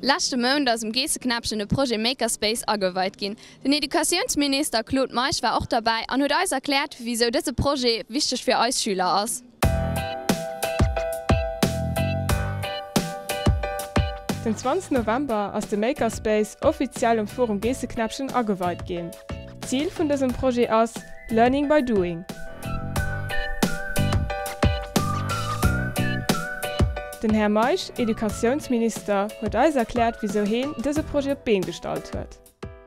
Leschte Mount ass um Geesseknäppchen de Projet Makerspace ageweit ginn. Den Educatiounsminister Claude Meisch war och derbäi an huet eis erkläert, wisou dëse Projet wichteg fir eis Schüler ass. Den 20 November ass de Makerspace offiziell um Forum Geesseknäppchen ageweit ginn. D'Zil vun dësem Projet ass Learning by Doing. Den Här Meisch, Educatiounsminister, huet eis erkläert wisou heen dëse Projet op d'Been gestallt huet.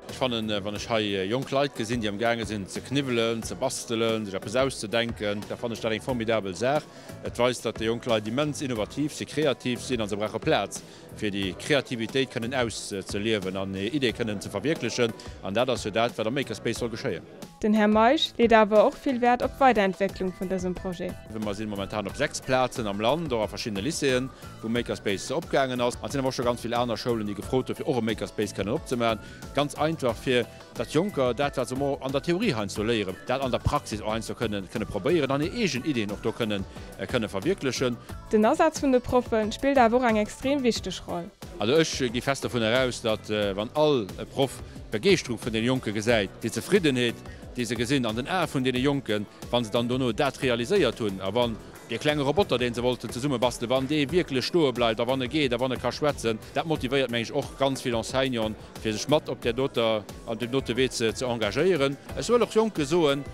Ech fannen, wann ech hei jonk Leit gesinn, déi am gaange sinn ze kniwwelen, ze bastelen, sech eppes auszedenken, da fannen ech dat eng formidabel Saach. Et weist, datt déi jonk Leit immens innovativ sinn, kreativ sinn a se brauche Plaz, fir déi Kreativitéit kënnen auszeliewen an hir Ideeë kënnen ze verwierklechen. An dat ass jo dat, wat am Makerspace soll geschéien. Den Här Meisch leet awer och vill Wäert op d'Weiderentwécklung vun dësem Projet. Mer si momentan op 6 Plazen am Land, och a verschiddene Lycéeën, wou Makerspace opgaangen ass. An et sinn awer och scho ganz vill aner Schoulen, déi gefrot hunn, fir och e Makerspace kënnen opzemaachen. Ganz einfach, fir datt Jonker dat, wat se mol an der Theorie heiansdo léieren, dat an der Praxis och heiansdo kënnen kënne probéieren an hir eegen Iddien och do kënnen kënne verwierklechen. Den Asaz vun de Proffe spillt awer och eng extrem wichteg Roll. Also ech gi fest dovunner aus, datt wann all Proff d'Begeeschterung vun deene Jonke gesäit, déi Zefriddenheet, déi se gesinn an den Ae vun deene Jonken, wa se dann dono dat realiséiert hunn a wann dee klenge Roboter, dee se wollten zesummebastelen, wann dee wierklech stoe bleift a wann e geet a wann e ka schwätzen, dat motivéiert, meng ech, och ganz vill Enseignanten, fir sech mat op där doter, an deem dote Wee ze engagéieren. Ech wëll och Jonke soen,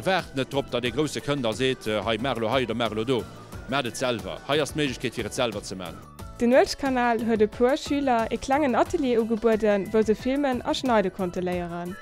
Waart net drop, datt ee Grousse kënnt a seet, Hei, maach elo hei oder maach elo do. Maacht et selwer. Hei ass d'Méiglechkeet, fir et selwer ze maachen. Den Nuelchkanal huet e puer Schüler ee klengen Atelier ugebueden, wou se filmen a schneide konnte léieren.